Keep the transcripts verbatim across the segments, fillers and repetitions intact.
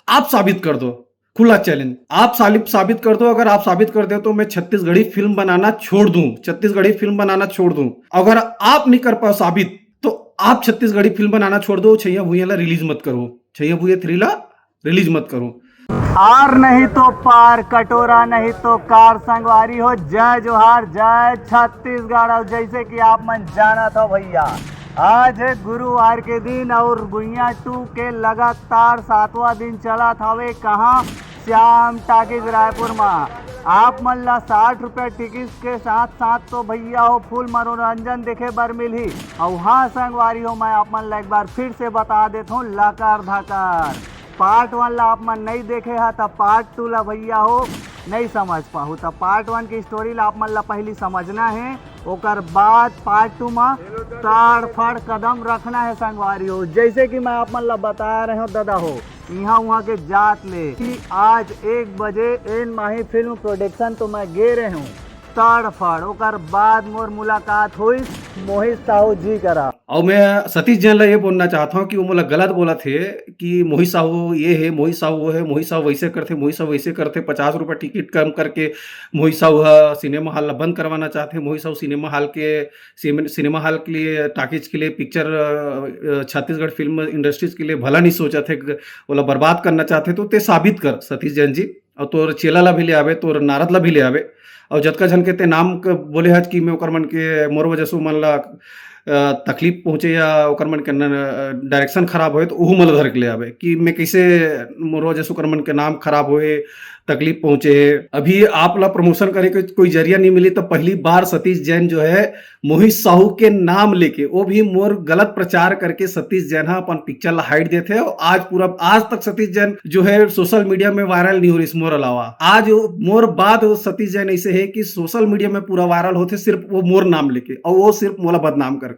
आप साबित कर दो। खुला चैलेंज, आप साबित कर दो। अगर आप साबित कर दे तो मैं छत्तीसगढ़ी फिल्म बनाना छोड़ दूं, छत्तीसगढ़ी फिल्म बनाना छोड़ दूं। अगर आप नहीं कर पाओ साबित, तो आप छत्तीसगढ़ी फिल्म बनाना छोड़ दो। छैया भुइया ला रिलीज मत करो, छैया भुइया थ्री ला रिलीज मत करो। आर नहीं तो पार, कटोरा नहीं तो कार। संगवारी हो, जय जोहार, जय छत्तीसगढ़। और जैसे कि आप मन जानत हो भैया, आज है गुरुवार के दिन और भुइया टू के लगातार सातवां दिन चलत हवे। कहाँ? श्याम टाकीज रायपुर मा। आप मन ला साठ रुपया टिकट के साथ साथ तो भैया हो फुल मनोरंजन देखे बर मिलही। और हाँ संगवारी हो, मैं आप मन ला एक बार फिर से बता देत हूँ, लकर धकर पार्ट वन ला आप मन नहीं देखे हा, त पार्ट टू ला भैया हो नहीं समझ पाहू। त पार्ट वन की स्टोरी ला आप मन ला पहली समझना है, ओकर बाद पार्ट टू मा ताड़ फाड़ कदम रखना है संगवारी हो। जैसे कि मैं आप मन ला बता रहे हूँ दादा हो, इहाँ उहाँ के जात ले कि आज एक बजे एन माही फिल्म प्रोडक्शन तो मैं गे रहे हूँ ताड़ फाड़, ओकर बाद मोर मुलाकात होइस मोहित साहू जी करा। और मैं सतीश जैन ला ये बोलना चाहता हूँ कि वो मोला गलत बोलत हे कि मोहित साहू ये है, मोहित साहू वो है, मोहित साहू वैसे करते, मोहित साहू वैसे करते, पचास रुपये टिकट कम करके मोहित साहू हा सिनेमा हॉल ला बंद करवाना चाहते, मोहित साहू सिनेमा हॉल के सिने-, सिनेमा हॉल के लिए, टाकीज के लिए, पिक्चर, अ, अ, छत्तीसगढ़ फिल्म इंडस्ट्रीज के लिए भला नहीं सोचत हे, ओला बर्बाद करना चाहते, तो ते साबित कर सतीश जैन जी। और तोर चेला ला भी ले आवे, तोर नारद ला भी ले आवे। और जतका झन के ते नाम क-, बोले हच कि मैं ओकर मन के, मोर वजह से ओमन ला, अ, तकलीफ पहुंचे या ओकर मन के न-, अ, डायरेक्शन खराब होए, तो ओहू मन ला धर के ले आवे कि मैं कैसे मोर वजह से ओकर मन के नाम खराब होए, तकलीफ पहुंचे हे। अभी आप ला प्रमोशन करे के कोई जरिया नहीं मिली, तो पहली बार सतीश जैन जो है मोहित साहू के नाम लेके, वो भी मोर गलत प्रचार करके सतीश जैन हा अपन पिक्चर ला हाइट देथे। और आज पूरा, आज तक सतीश जैन जो है सोशल मीडिया में वायरल नहीं हो रही मोर अलावा। आज वो मोर बाद वो सतीश जैन ऐसे है कि सोशल मीडिया में पूरा वायरल होते सिर्फ वो मोर नाम लेके, और वो सिर्फ मोला बदनाम करके।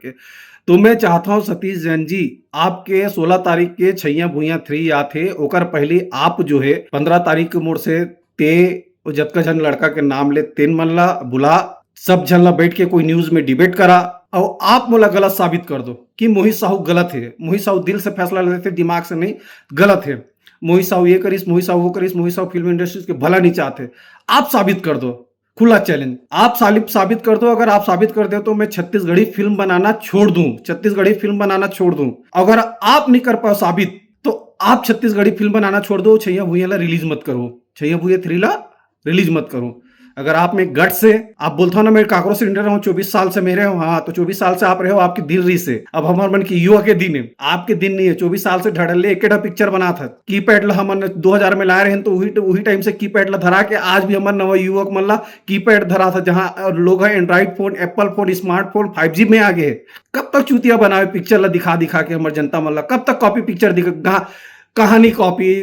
तो मैं चाहता हूँ सतीश जैन जी, आपके सोलह तारीख के छैया भुइया थ्री आथे, ओकर पहले आप जो है पंद्रह तारीख के मोर से ते, वो जतका झन लड़का के नाम ले तेन मन ला बुला, सब झन ला बैठ के कोई न्यूज में डिबेट करा, और आप मोला गलत साबित कर दो कि मोहित साहू गलत है। मोहित साहू दिल से फैसला लेते, दिमाग से नहीं, गलत है। मोहित साहू ये करिस, मोहित साहू वो करिस, मोहित साहू फिल्म इंडस्ट्रीज के भला नहीं चाहते। आप साबित कर दो, खुला चैलेंज, आप साबित, साबित कर दो। अगर आप साबित कर दे तो मैं छत्तीसगढ़ी फिल्म बनाना छोड़ दूं, छत्तीसगढ़ी फिल्म बनाना छोड़ दूं। अगर आप नहीं कर पाओ साबित, तो आप छत्तीसगढ़ी फिल्म बनाना छोड़ दो, छैया भुइया ला रिलीज मत करो, छैया भुइया थ्री ला रिलीज मत करो। अगर आप में गट से, आप बोलता हो ना, मैं काकरो से डर रहा हूँ, चौबीस साल से मेरे हो, हाँ, तो चौबीस साल से आप रहे हो, आपके दिन रही से, अब हमारे मन की युवा के दिन है, आपके दिन नहीं है। चौबीस साल से ढड़ले एक पिक्चर बना था, कीपैड ला हमन दो हजार में लाए रहे, तो वही, वही टाइम से कीपैड ला धरा के आज भी हमारे नवा युवक मन ला कीपैड धरा था, जहाँ लोग है Android phone, Apple phone, smartphone, five G में आ गए। कब तक चूतिया बनावे पिक्चर ला दिखा दिखा के हमर जनता मन ला? कब तक कॉपी पिक्चर दिखा, कहानी कॉपी,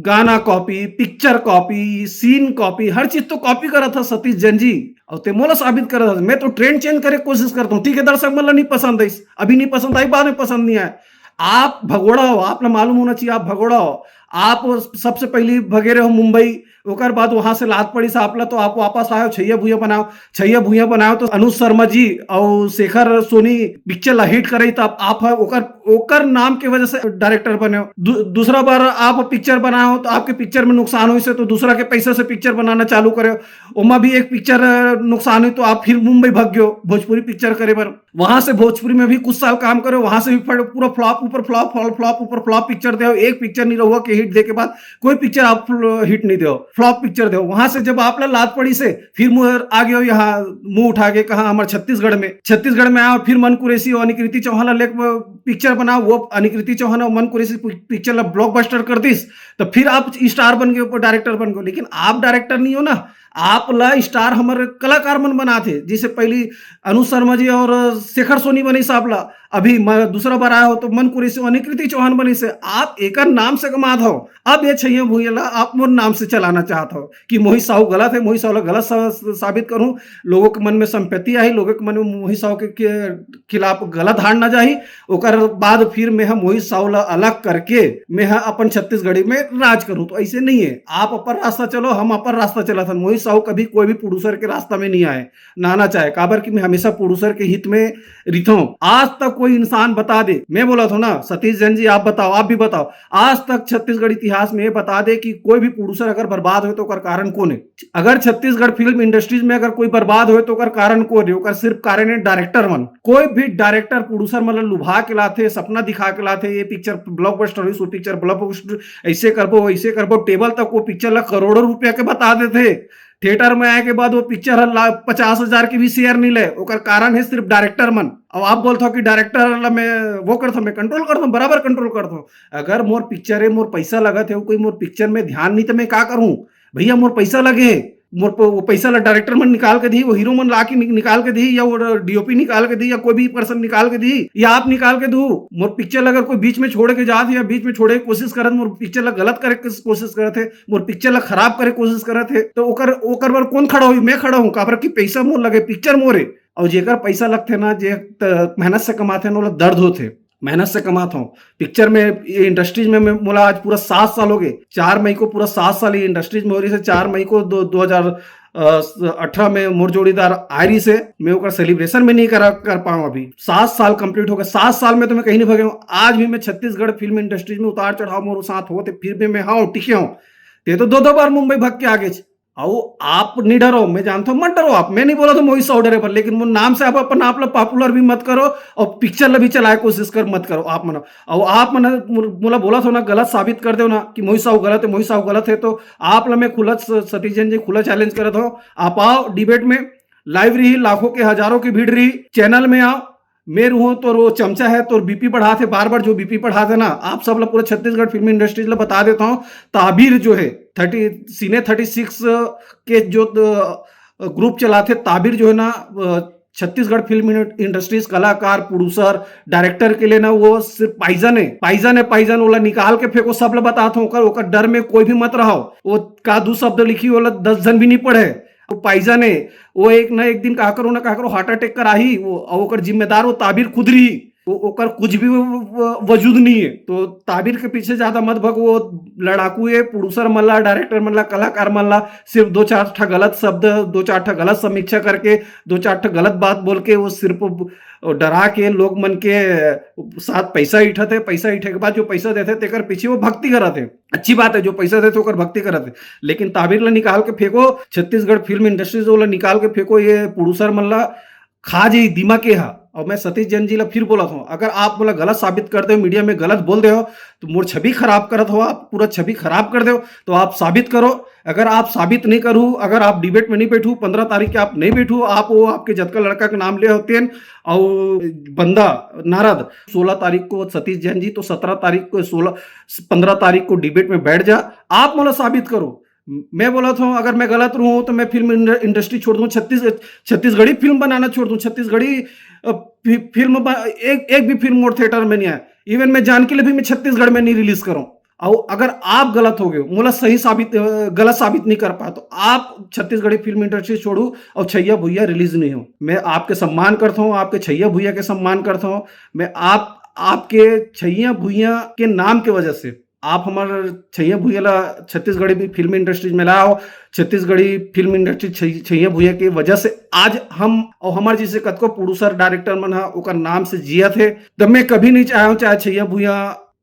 गाना copy, picture copy, scene copy, हर चीज तो कॉपी करा था सतीश जैन जी। और ते मोला साबित करा था, मैं तो ट्रेंड चेंज करे कोशिश करता हूँ। ठीक है, दर्शक मन ला नहीं पसंद आई, अभी नहीं पसंद आई, बाद में पसंद नहीं आए। आप भगोड़ा हो, आप ला मालूम होना चाहिए, आप भगोड़ा हो। आप सबसे पहली भगे रहे हो मुंबई, ओकर बाद वहां से लात पड़ी से आप ला, तो आप वापस आयो, छैया भुइया बनाओ, छैया भुइया बनाओ, तो अनुज शर्मा जी और शेखर सोनी पिक्चर ला हिट करे, तो आप, आप है ओकर, ओकर नाम के वजह से डायरेक्टर बने हो। दू-, दूसरा बार आप पिक्चर बनाओ, तो आपके पिक्चर में नुकसान हो, इसे तो दूसरा के पैसा से पिक्चर बनाना चालू करे। ओमा भी एक पिक्चर नुकसान हुई, तो आप फिर मुंबई भाग गयो भोजपुरी पिक्चर करे बर। वहां से भोजपुरी में भी कुछ साल काम करे, वहां से भी पूरा फ्लॉप ऊपर फ्लॉप, फ्लॉप ऊपर फ्लॉप पिक्चर दे, एक पिक्चर नहीं रहुआ के हिट दे के बाद कोई पिक्चर आप हिट नहीं दे, फ्लॉप पिक्चर दे। वहां से जब आप ला लात पड़ी से, फिर मुहर आ गए यहाँ, मुंह उठा के कहा हमारे छत्तीसगढ़ में, छत्तीसगढ़ में आया, फिर मन कुरेसी और अनिकृति चौहान ला लेके पिक्चर बना, वो अनिकृति चौहान और मन कुरेसी पिक्चर ला ब्लॉकबस्टर कर दिस, तो फिर आप स्टार बन गए, डायरेक्टर बन गए। लेकिन आप डायरेक्टर नहीं हो ना, आप ला स्टार हमर कलाकार मन बनाथे। जैसे पहली अनुज शर्मा जी और शेखर सोनी बनिस आप ला, अभी म-, दूसरा बार आया हो तो मन कुरेसी अनिकृति चौहान बनिस हे। आप एकर नाम से कमात हो। अब ये छैया भुइया ला आप मोर नाम से चलाना चाहत हो कि मोहित साहू गलत है, मोहित साहू ला गलत सा-, साबित करूं, लोगों के मन में संपत्ति आई, लोगों के मन में मोहित साहू के, के खिलाफ गलत धारणा जाही। ओकर बाद फिर मैं ह मोहित साहू ला अलग करके मैं ह अपन छत्तीसगढ़ी में राज करूं। तो ऐसे नहीं है, आप अपन रास्ता चलो, हम अपन रास्ता चलत हन। मोहित साहू कभी कोई भी प्रोड्यूसर के रास्ता में नहीं आए, ना ना चाहे, काबर कि मैं हमेशा प्रोड्यूसर के हित में रिथों। आज तक कोई इंसान बता दे, मैं बोलत हों ना, सतीश जैन जी आप बताओ, आप भी बताओ, आज तक छत्तीसगढ़ इतिहास में ये बता दे कि कोई भी प्रोड्यूसर अगर बर्बाद होय तो ओकर कारण कौन है? अगर छत्तीसगढ़ फिल्म इंडस्ट्रीज में अगर कोई बर्बाद होय तो ओकर कारण कौन है? ओकर सिर्फ कारण है डायरेक्टर मन। कोई भी डायरेक्टर प्रोड्यूसर मन ल लुभा के लाथे, सपना दिखा के लाथे, ये पिक्चर ब्लॉकबस्टर होइस, वो पिक्चर ब्लॉकबस्टर, ऐसे करबो, वैसे करबो, टेबल तक वो पिक्चर ला करोड़ों रुपया के बता देथे। थिएटर में आए के बाद वो पिक्चर ह ला-, पचास हजार के भी शेयर नहीं ले, ओकर कारण है सिर्फ डायरेक्टर मन। अब आप बोलथो कि डायरेक्टर ला मैं वो करथो, मैं कंट्रोल करथो, बराबर कंट्रोल करथो। अगर मोर पिक्चर है, मोर पैसा लगत है, कोई मोर पिक्चर में ध्यान नहीं तो मैं का करूं? भैया, मोर पैसा लगे, मोर प-, वो पैसा ला डायरेक्टर मन निकाल के दी, वो हीरो मन ला के नि-, निकाल के दी, या वो डीओपी निकाल के दी, या कोई भी पर्सन निकाल के दी, या आप निकाल के दू। मोर पिक्चर ला अगर कोई बीच में छोड़ के जात है या बीच में छोड़े के कोशिश करत, मोर पिक्चर ला गलत करे के कोशिश करत है, मोर पिक्चर ला खराब करे के कोशिश करत है, तो ओकर, ओकर बर कौन खड़ा होई? मैं खड़ा हूँ, काबर कि पैसा मोर लगे, पिक्चर मोर है। और जेकर पैसा लगथे ना, जे त-, मेहनत से कमाथे ना, ओला दर्द होथे। मेहनत से कमात हूँ पिक्चर में, ये इंडस्ट्रीज में मैं, मोला आज पूरा सात साल हो गए। चार मई को पूरा सात साल ये इंडस्ट्रीज में हो रही है। चार मई को दो, दो हजार अठारह में मोर जोड़ीदार आयरिस है, मैं ओकर सेलिब्रेशन में नहीं करा, कर पाऊँ। अभी सात साल कंप्लीट हो गए। सात साल में तो मैं कहीं नहीं भगे हूँ। आज भी मैं छत्तीसगढ़ फिल्म इंडस्ट्रीज में उतार चढ़ाव मोर साथ होते, फिर भी मैं हाँ टिके हूँ। ते तो दो दो बार मुंबई भाग के आ गए। अउ आप नहीं डरो, मैं जानता हूँ, मत डरो आप। मैं नहीं बोला तो मोहित साहू डरे पर, लेकिन वो नाम से आप अपन आप ला पॉपुलर भी मत करो और पिक्चर ला भी चलाए कोशिश कर मत करो आप मन। और आप मन मोला बोला था ना, गलत साबित कर दो ना कि मोहित साहू गलत है, मोहित साहू गलत है, तो आप ला मैं खुला स-, सतीश जैन जी खुला चैलेंज करत हो। आप आओ डिबेट में, लाइव रही, लाखों के हजारों की भीड़ रही, चैनल में आओ। मैं रहूं तो वो चमचा है, तो बीपी बढ़ात है, बार बार जो बीपी बढ़ात है ना। आप सब ला, पूरा छत्तीसगढ़ फिल्म इंडस्ट्रीज ला बता देता हूँ, ताबिर जो है थर्टी, सिने थर्टी सिक्स के जो ग्रुप चलाते, ताबिर जो है ना, छत्तीसगढ़ फिल्म इंडस्ट्रीज कलाकार, प्रोड्यूसर, डायरेक्टर के लिए ना वो सिर्फ पाइजन है, पाइजन है, पाइजन। ओला निकाल के फेंको, सब ला बताता हूँ। ओकर, ओकर डर में कोई भी मत रहो। वो का दो शब्द लिखी, ओला दस जन भी नहीं पढ़े। वो पाइजन है, वो एक ना एक दिन कहा करो ना कहा करो हार्ट अटैक कर आही वो, और ओकर जिम्मेदार वो ताबिर खुद रही। वो, ओकर कुछ भी वो, वो वजूद नहीं है। तो ताबिर के पीछे ज्यादा मत भग। वो लड़ाकू है, प्रोड्यूसर मन ला, डायरेक्टर मन ला, कलाकार मन ला सिर्फ दो चार ठा गलत शब्द, दो चार ठा गलत समीक्षा करके, दो चार ठा गलत बात बोल के वो सिर्फ डरा के लोग मन के साथ पैसा इठत है। पैसा इठे के बाद जो पैसा देते तेकर पीछे वो भक्ति करत है। अच्छी बात है, जो पैसा देते ओकर भक्ति करत है, लेकिन ताबिर ला निकाल के फेंको, छत्तीसगढ़ फिल्म इंडस्ट्रीज ओला निकाल के फेंको, ये प्रोड्यूसर मन ला खा जाई दिमाग के हा। और मैं सतीश जैन जी ला फिर बोलत हूँ, अगर आप मोला गलत साबित कर दे हो, मीडिया में गलत बोल दे हो, तो मोर छवि खराब करत हो आप, पूरा छवि खराब कर दे हो। तो आप साबित करो। अगर आप साबित नहीं करू, अगर आप डिबेट में नहीं बैठू, पंद्रह तारीख के आप नहीं बैठू, आप वो आपके जतका लड़का के नाम ले होते हैं, और बंदा नारद, सोलह तारीख को सतीश जैन जी, तो सत्रह तारीख को, सोलह, पंद्रह तारीख को डिबेट में बैठ जा, आप मोला साबित करो। मैं बोलत हूँ, अगर मैं गलत रहूँ तो मैं फिल्म इंड-, इंडस्ट्री छोड़ दूँ, छत्तीस, छत्तीसगढ़ी फिल्म बनाना छोड़ दूँ, छत्तीसगढ़ी, अ, फि-, फिल्म ब-, एक, एक भी फिल्म मोर थिएटर में नहीं आए। इवन मैं जानकी ले भी मैं छत्तीसगढ़ में नहीं रिलीज करूँ। और अगर आप गलत हो गए हो, मोला सही साबित, अ, गलत साबित नहीं कर पाए, तो आप छत्तीसगढ़ी फिल्म इंडस्ट्री छोड़ू और छैया भुइया रिलीज नहीं हो। मैं आपके सम्मान करता हूँ, आपके छैया भुइया के सम्मान करता हूँ। मैं आप, आपके छैया भुइया के नाम के वजह से आप हमार छैया भुइया ला छत्तीसगढ़ी भी फिल्म इंडस्ट्रीज में लाओ, छत्तीसगढ़ी फिल्म इंडस्ट्री छै-, छैया भुइया के वजह से आज हम और हमार जैसे कतको प्रोड्यूसर डायरेक्टर मन हा ओकर नाम से जियत है। तब मैं कभी नहीं चाहे हूँ, चाहे छैया भुइया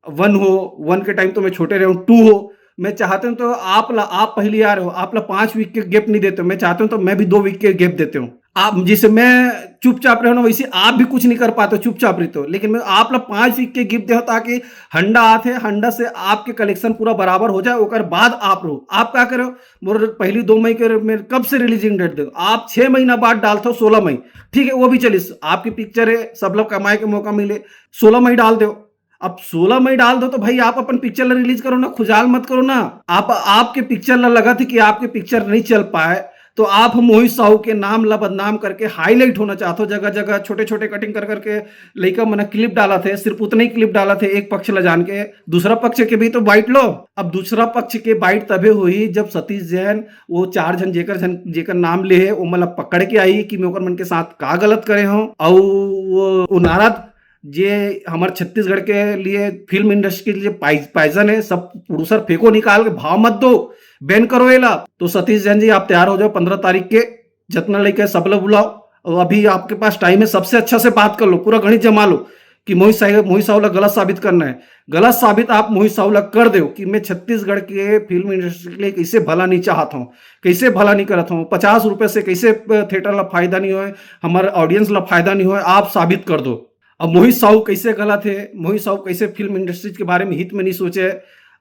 वन हो, वन के टाइम तो मैं छोटे रहे हूँ, टू हो, मैं चाहते हूँ तो आप ला, आप पहली आ रहे हो, आप ला पांच वीक के गैप नहीं देते हो, मैं चाहते हूँ तो मैं भी दो वीक के गैप देते हूँ। आप जैसे मैं चुपचाप रहे ना, वैसे आप भी कुछ नहीं कर पाते, चुपचाप रहते हो। लेकिन मैं आप ला पांच वीक के गिफ्ट दे, ताकि हंडा आते, हंडा से आपके कलेक्शन पूरा बराबर हो जाए, ओकर बाद आप रहो। आप क्या करो, मोर पहली दो मई के मैं कब से रिलीजिंग डेट दे, आप छह महीना बाद डालते हो, सोलह मई, ठीक है, वो भी चलिस, आपकी पिक्चर है, सब लोग कमाए के मौका मिले, सोलह मई डाल दो। अब सोलह मई डाल दो तो भाई आप अपन पिक्चर ला रिलीज करो ना, खुजाल मत करो ना। आप, आपके पिक्चर ला लगा थी कि आपके पिक्चर नहीं चल पाए, तो आप मोहित साहू के नाम ला बदनाम करके हाईलाइट होना चाहते हो, जगह जगह छोटे छोटे कटिंग कर करके लइका मन क्लिप डाला थे, सिर्फ उतना ही क्लिप डाला थे एक पक्ष ला जान के, दूसरा पक्ष के भी तो बाइट लो। अब दूसरा पक्ष के बाइट तभे हुई जब सतीश जैन वो चार झन जेकर झन जेकर नाम ले है, वो मतलब पकड़ के आई कि मैं ओकर मन के साथ का गलत करे हूँ। और वो, वो नारद जे हमर छत्तीसगढ़ के लिए, फिल्म इंडस्ट्री के लिए पाइ-, पाइजन है, सब प्रोड्यूसर फेंको निकाल के, भाव मत दो, बैन करो एला। तो सतीश जैन जी, आप तैयार हो जाओ पन्द्रह तारीख के, जतना लइका है, सबला बुलाओ। और अभी आपके पास टाइम है, सबसे अच्छा से बात कर लो, पूरा गणित जमा लो कि मोहित साहु, मोहित साहू ला गलत साबित करना है। गलत साबित आप मोहित साहू ला कर दो कि मैं छत्तीसगढ़ के फिल्म इंडस्ट्री के लिए कैसे भला नहीं चाहत हूँ, कैसे भला नहीं करत हूँ, पचास रुपए से कैसे थिएटर ला फायदा नहीं होए, हमारे ऑडियंस ला फायदा नहीं होए, आप साबित कर दो। अब मोहित साहू कैसे गलत है, मोहित साहू कैसे फिल्म इंडस्ट्री के बारे में हित में नहीं सोचे,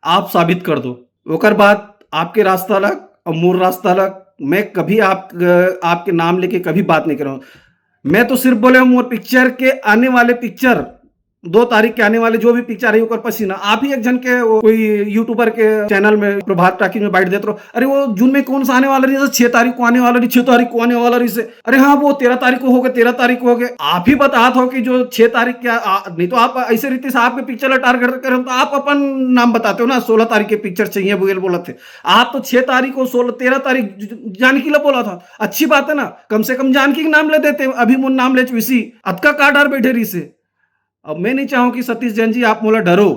आप साबित कर दो। ओकर बाद आपके रास्ता अलग और मोर रास्ता अलग। मैं कभी आप, आपके नाम लेके कभी बात नहीं कर रहा हूँ। मैं तो सिर्फ बोले हूँ, मोर पिक्चर के आने वाले पिक्चर, दो तारीख के आने वाले जो भी पिक्चर है, ओकर पसीना। आप ही एक जन के, वो कोई यूट्यूबर के चैनल में, प्रभात टाकी में बैठ देते रहो, "अरे, वो जून में कौन सा आने वाला रही, छह तारीख को आने वाला रही, छह तारीख को आने वाला रही से।" अरे हाँ, वो तेरह तारीख को हो गए, तेरह तारीख को हो गए। आप ही बतात हो कि जो छह तारीख के, आ, नहीं तो आप ऐसे रीति से आपके पिक्चर ला टारगेट करें तो आप अपन नाम बताते हो ना, सोलह तारीख के पिक्चर चाहिए बोल बोला थे। आप तो छह तारीख को, सोलह, तेरह तारीख ज-, जानकी ला बोला था, अच्छी बात है ना, कम से कम जानकी के नाम ले देते, अभी मोर नाम ले चुसी, अतका का डर बैठे रही से। अब मैं नहीं चाहूँ कि सतीश जैन जी आप मोला डरो,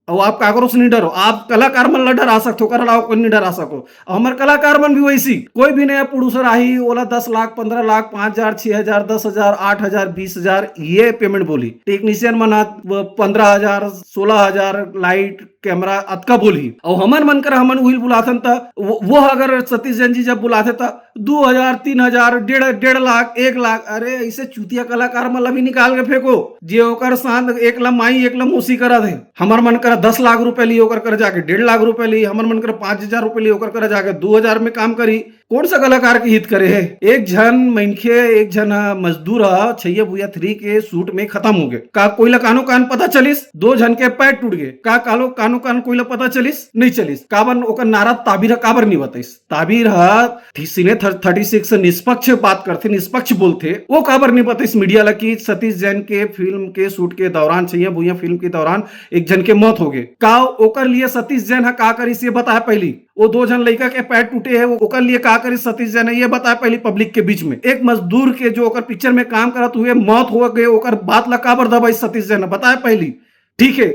और आप काकरो से नहीं डरो, आप कलाकार मन ला डरा सकते हो, ओकर अलावा कोई नहीं डरा सको। और हमारे कलाकार मन भी वैसी, कोई भी नया प्रोड्यूसर आही, ओला दस लाख, पन्द्रह लाख, पाँच हजार, छह हजार, दस हजार, आठ हजार, बीस हजार ये पेमेंट बोली। टेक्नीशियन मन आ, वो पन्द्रह हजार, सोलह हजार, लाइट, कैमरा, अतका बोली। और हमर मन कर हमन उहिल बुलाथन त वो, वो अगर सतीश जैन जी जब बुलाथे त दो हजार, तीन हजार, डेढ़, डेढ़ लाख, एक लाख, अरे ऐसे चूतिया कलाकार मन ला भी निकाल के फेंको, जे ओकर साथ एक ला माई, एक ला मौसी करा दे। हमर मन करा दस लाख रुपए लिए ओकर कर जाके डेढ़ लाख रुपए लिए, हमर मन करा पाँच हजार रुपए लिए ओकर कर जाके दो हजार में काम करी। कौन सा कलाकार के हित करे है? एक झन मनखे, एक झन मजदूर ह छैया भुइया थ्री के शूट में खत्म हो गए। का कोई ला कानो कान पता चलिस? दो झन के पैर टूट गए। का कालो कानो कान कोई ला पता चलिस? नहीं चलिस। काबर ओकर नारा ताबीर ह काबर नहीं बताइस? ताबीर ह थी-, सिने थर-, थर्टी सिक्स निष्पक्ष बात करथे, निष्पक्ष बोलथे। वो काबर नहीं बताइस मीडिया ला कि सतीश जैन के फिल्म के शूट के दौरान, छैया भुइया फिल्म के दौरान एक झन के मौत हो गए? का ओकर लिए सतीश जैन ह का करिस ये बताए पहली? वो दो झन लइका के पैर टूटे है, वो ओकर लिए का करिस सतीश जैन ह ये बताए पहली पब्लिक के बीच में? एक मजदूर के जो ओकर पिक्चर में काम करत हुए मौत हो गए, ओकर बात ला काबर दबाइस सतीश जैन ह बताए पहली? ठीक है,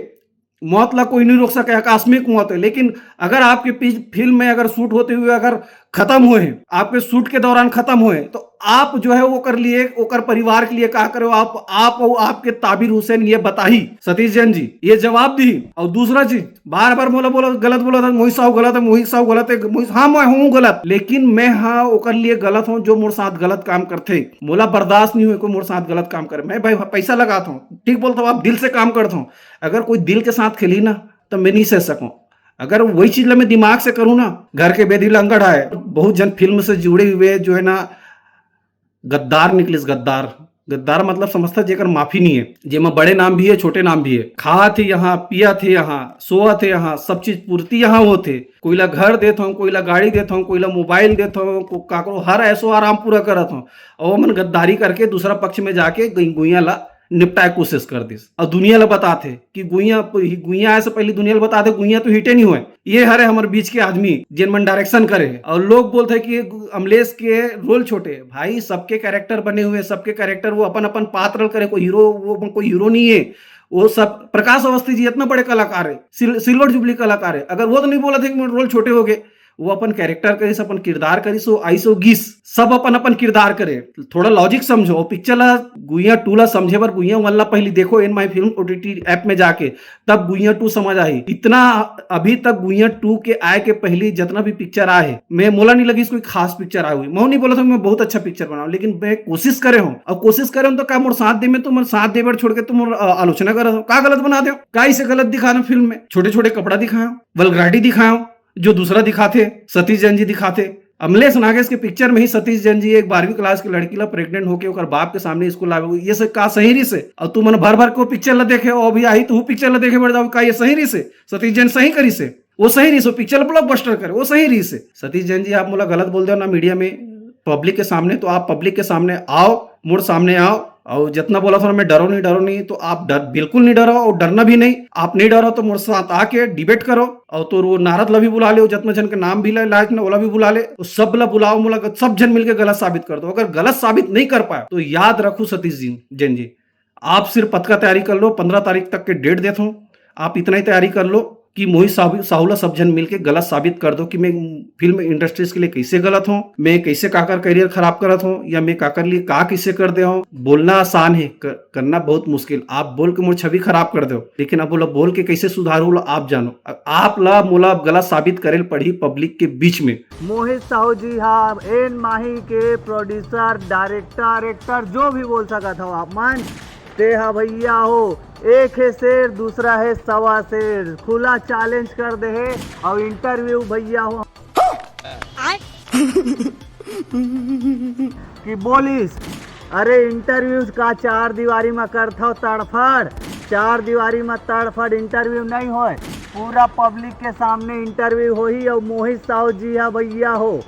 मौत ला कोई नहीं रोक सके, आकस्मिक मौत है, लेकिन अगर आपके पी-, फिल्म में अगर शूट होते हुए अगर खत्म हुए हैं, आपके शूट के दौरान खत्म हुए हैं, तो आप जो है वो कर लिए, ओकर परिवार के लिए का करे हो आप, आप और आपके ताबिर हुसैन ये बताही सतीश जैन जी, ये जवाब दी। और दूसरा चीज, बार बार मोला बोला, गलत बोला था, मोहित साहू गलत है, मोहित साहू गलत है, मोहित, हाँ मैं हूँ गलत, लेकिन मैं हाँ ओकर लिए गलत हूँ जो मोर साथ गलत काम करथे। मोला बर्दाश्त नहीं हुए कोई मोर साथ गलत काम करे। मैं भाई पैसा लगाता हूँ, ठीक बोलता हूँ, आप दिल से काम करता हूँ। अगर कोई दिल के साथ खेली ना, तो मैं नहीं सह सकूँ। अगर वही चीज ला मैं दिमाग से करूँ ना, घर के बेदी लंगड़ है, बहुत जन फिल्म से जुड़े हुए जो है ना, गद्दार निकलिस, गद्दार। गद्दार मतलब समझता जेकर माफी नहीं है, जेमा बड़े नाम भी है, छोटे नाम भी है। खात हे यहाँ, पियत हे यहाँ, सोवत हे यहाँ, सब चीज पूर्ति यहाँ होत हे। कोई ला घर देत हूँ, कोई ला गाड़ी देत हूँ, कोई ला मोबाइल देत हूँ, को-, काकरो हर ऐसो आराम पूरा करत हूँ। और वो मन गद्दारी करके दूसरा पक्ष में जाके गई-, गुइया ला निपटाए कोशिश कर दिस। और दुनिया ला बताथे कि गुइया, गुइया आए से पहले दुनिया ला बताथे, गुइया तो हिटे नहीं हुए। ये हरे हमर बीच के आदमी, जेन मन डायरेक्शन करे हे। और लोग बोलथे कि ये अमलेश के रोल छोटे हे। भाई, सबके कैरेक्टर बने हुए, सबके कैरेक्टर वो अपन अपन पात्र करे, कोई हीरो, वो कोई हीरो नहीं है। वो सब, प्रकाश अवस्थी जी इतना बड़े कलाकार है, सिल-, सिल्वर जुबली कलाकार है, अगर वो तो नहीं बोला था कि मोर रोल छोटे हो गए। वो अपन कैरेक्टर करिस, अपन किरदार करिस, वो आइस, वो गीस, सब अपन अपन किरदार करे। थोड़ा लॉजिक समझो, पिक्चर ला, गुइया टू ला समझे बर गुइया वन ला पहली देखो in my film OTT app में जाके, तब गुइया टू समझ आही। इतना अभी तक गुइया टू के आए के पहली जितना भी पिक्चर आए हे, मैं मोला नहीं लगिस कोई खास पिक्चर आए हुई। मैं नहीं बोला था मैं बहुत अच्छा पिक्चर बनाऊँ, लेकिन मैं कोशिश करे हूँ, और कोशिश करे हूँ तो का मोर साथ दे में, तो मोर साथ दे बर छोड़ के तुम मोर, अ, आलोचना करत हो, का गलत बना दे, का इसे गलत दिखाना फिल्म में, छोटे छोटे कपड़ा दिखाओ, वल्गैरिटी दिखाओ, जो दूसरा दिखाथे, सतीश जैन जी दिखाथे। अमलेश नागेश के पिक्चर में ही सतीश जैन जी एक बारहवीं क्लास की लड़की ला प्रेग्नेंट होके ओकर बाप के सामने स्कूल लावे, ये सब का सही रही से? और तू मन भर भर को पिक्चर ला देखे, और अभी आई तो पिक्चर ला देखे बैठ जाओ, का ये सही रही से? सतीश जैन सही करी से? वो सही रही से, पिक्चर ब्लॉकबस्टर करे, वो सही रही से। सतीश जैन जी, आप मोला गलत बोल दो ना मीडिया में, पब्लिक के सामने, तो आप पब्लिक के सामने आओ, मोर सामने आओ, और जितना बोला था ना, मैं डरो नहीं, डरो नहीं, तो आप डर, बिल्कुल नहीं डरो और डरना भी नहीं। आप नहीं डरो तो मोर साथ आके डिबेट करो, और तो वो नारद ला भी बुला ले, जितना जन के नाम भी ले, लायक ना, ओला भी बुला ले, तो सब ला बुलाओ, मोला सब जन मिलके गलत साबित कर दो। अगर गलत साबित नहीं कर पाए तो याद रखो सतीश जी, जैन जी, आप सिर्फ पतका तैयारी कर लो, पंद्रह तारीख तक के डेट देता हूँ। आप इतना ही तैयारी कर लो कि मोहित साहू साहू ला सब झन मिलके गलत साबित कर दो कि मैं फिल्म इंडस्ट्रीज के लिए कैसे गलत हूँ, मैं कैसे काकर करियर खराब करत हूँ, या मैं काकर लिए का कैसे कर दे हूँ। बोलना आसान है, क- करना बहुत मुश्किल। आप बोल के मोर छवि खराब कर दो, लेकिन अब बोला बोल के कैसे सुधारू ला आप जानो। अ- आप ला मोला गलत साबित करे ल पड़ही पब्लिक के बीच में। मोहित साहू जी हा एन माही के प्रोड्यूसर, डायरेक्टर, एक्टर जो भी बोल सकत हो आप मन, ते हा भैया हो, एक है शेर, दूसरा है सवा शेर। खुला चैलेंज कर दे है और इंटरव्यू भैया हो कि बोलिस, अरे इंटरव्यूज का चार दीवारी में करथव तड़फड़? चार दीवारी में तड़फड़ इंटरव्यू नहीं होय। पूरा पब्लिक के सामने इंटरव्यू होही और मोहित साहू जी हा भैया हो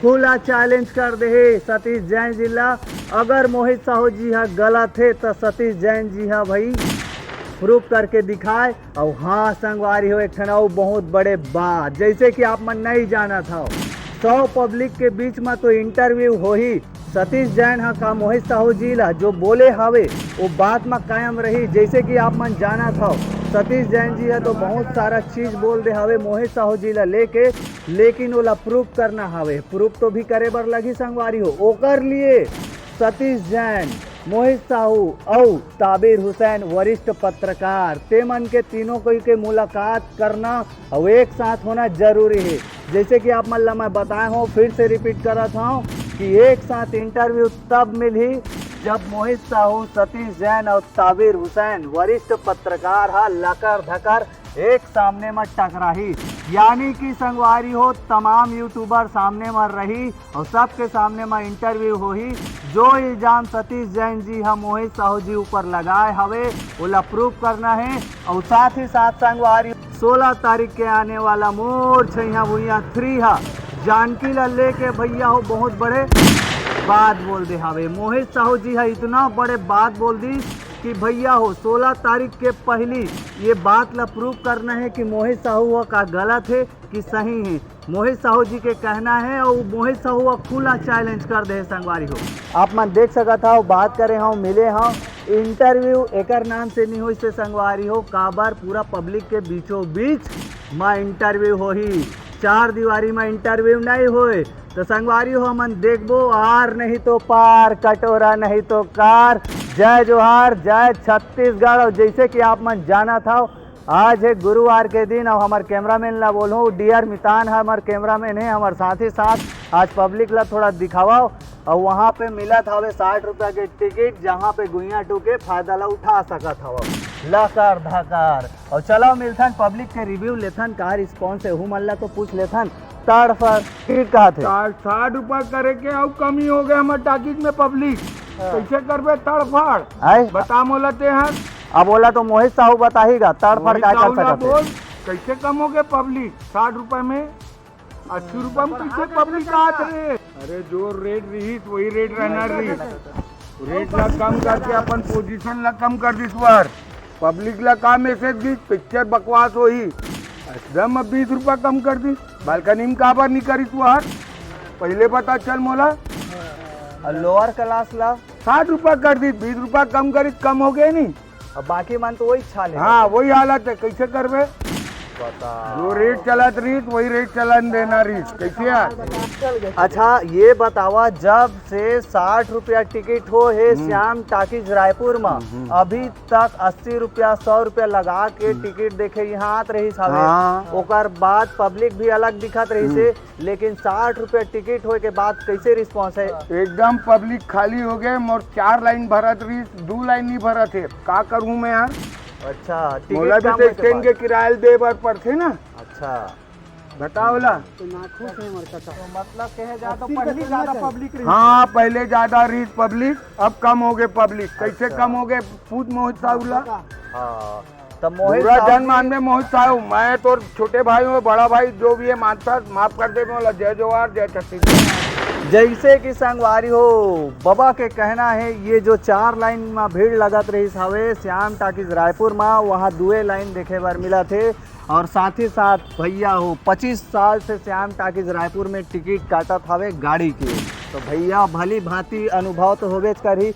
खुला चैलेंज कर दे हे सतीश जैन जी ला। अगर मोहित साहू जी हा गलत हे तो सतीश जैन जी हा भाई प्रूफ करके दिखाए। और हाँ संगवारी हो, एक ठन अउ बहुत बड़े बात, जैसे कि आप मन नहीं जानत हव, सौ पब्लिक के बीच में तो इंटरव्यू होही। सतीश जैन हा का मोहित साहू जी ला जो बोले हवे वो बात में कायम रही। जैसे कि आप मन जानत हव, सतीश जैन जी हा तो बहुत सारा चीज बोल दे हवे मोहित साहू जी ला लेके, लेकिन ओला प्रूफ करना हवे। प्रूफ तो भी करे बर लगही संगवारी हो। ओकर लिए सतीश जैन, मोहित साहू अउ ताबिर हुसैन वरिष्ठ पत्रकार, ते मन के तीनों कोई के मुलाकात करना अउ एक साथ होना जरूरी है। जैसे कि आप मन ला मैं बताए हूँ, फिर से रिपीट करत हूँ कि एक साथ इंटरव्यू तब मिलही जब मोहित साहू, सतीश जैन और ताबिर हुसैन वरिष्ठ पत्रकार हा लकर धकर एक सामने में टकराही। यानी कि संगवारी हो, तमाम यूट्यूबर सामने में रही और सबके सामने में इंटरव्यू होही। जो इल्जाम सतीश जैन जी हा मोहित साहू जी ऊपर लगाए हवे, ओला प्रूफ करना है। और साथ ही साथ संगवारी, सोलह तारीख के आने वाला मोर छैया भुइया थ्री हा जानकी ला लेके भैया हो बहुत बड़े बात बोल दे हवे। मोहित साहू जी हा इतना बड़े बात बोल दी कि भैया हो सोलह तारीख के पहली ये बात ला प्रूफ करना है कि मोहित साहू हा का गलत है कि सही है। मोहित साहू जी के कहना है और मोहित साहू हा खुला चैलेंज कर दे संगवारी हो। आप मन देख सकत हव, बात करे हव, मिले हव, इंटरव्यू एकर नाम से नहीं होइस हे संगवारी हो, काबर पूरा पब्लिक के बीचों बीच मा इंटरव्यू होही, चार दीवारी मा इंटरव्यू नहीं होए। तो संगवारी हो, हमन देखबो आर नहीं तो पार, कटोरा नहीं तो कार। जय जोहार, जय छत्तीसगढ़। और जैसे कि आप मन जानत हव, आज है गुरुवार के दिन और हमर कैमरामैन ला बोलूँ, डियर मितान है हमर कैमरामैन है, हमर साथ ही साथ आज पब्लिक ला थोड़ा दिखावा। और वहाँ पे मिलत हवे साठ रुपया के टिकट, जहाँ पे गुइया टू के फायदा ला उठा सकत हव। लकर धकर। और चलो मिलथन पब्लिक के रिव्यू लेथन, का रिस्पॉन्स है, हु मन ला तो पूछ लेथन। तड़फड़ टिकट कहा थे? साठ, साठ रुपया करे के अउ कमी हो गए हमर टाकिज में पब्लिक। हाँ। कैसे करबे तड़फड़? आए? बता मोला ते हर। अब ओला तो मोहित साहू बताही गा, तड़फड़ मोहित का कर साहू ला सकत है? बोल, कैसे कम हो गए पब्लिक साठ रुपया में? अस्सी रुपया में कैसे पब्लिक आत रे? अरे जो रेट रही वही रेट रहना रही। रेट ला कम करके अपन पोजीशन ला कम कर दिस बार। पब्लिक ला का मैसेज दिस, पिक्चर बकवास होही। एकदम अब बीस रुपया कम कर दिस। बालकनी में काबर नहीं करिस वो हर? पहले पता चल मोला। और लोअर क्लास ला? साठ रुपया कर दिस, बीस रुपया कम करिस, कम हो गए नहीं? अब बाकी मन तो वही छा ले। हाँ, वही हालत है, कैसे करबे? बता। जो रेट चलत रही वही रेट चलन देना रही, कैसे यार? अच्छा, ये बतावा, जब से साठ रुपया टिकट हो हे हम्म। श्याम टाकीज रायपुर में, हम्म। अभी तक अस्सी रुपया, सौ रुपया लगा के हम्म। टिकट देखे यहाँ आत रही हवे। हाँ। ओकर बाद पब्लिक भी अलग दिखत रही हम्म। से, लेकिन साठ रुपया टिकट होए के बाद कैसे रिस्पॉन्स है? एकदम पब्लिक खाली हो गए। मोर चार लाइन भरत रही, दो लाइन नहीं भरत है, का करूँ मैं यार? अच्छा, टिकट मोला भी कम तो होए के स्टैंड बाद। के किराया दे बर पड़थे ना। अच्छा। बताओ ला। तो नाखुश है मोर कका। तो मतलब कहे जा तो पहले ज्यादा पब्लिक रही। हाँ, पहले ज्यादा रही पब्लिक, अब कम हो गए पब्लिक। कैसे अच्छा। कम हो गए, पूछ मोहित साहू ला। हाँ। तो मोहित बुरा साहू जन जी मान में मोहित साहू, मैं तो छोटे भाई हूँ, बड़ा भाई जो भी है मानता, माफ कर दे मोला। जय जोहार, जय छत्तीसगढ़। जैसे कि संगवारी हो, बबा के कहना है, ये जो चार लाइन में भीड़ लगत रही हवे श्याम टाकीज रायपुर में, वहाँ दुए लाइन देखे बर मिला थे। और साथ ही साथ भैया हो, पच्चीस साल से श्याम टाकीज रायपुर में टिकट काटत हवे गाड़ी के, तो भैया भली भांति अनुभव तो होबेच करही।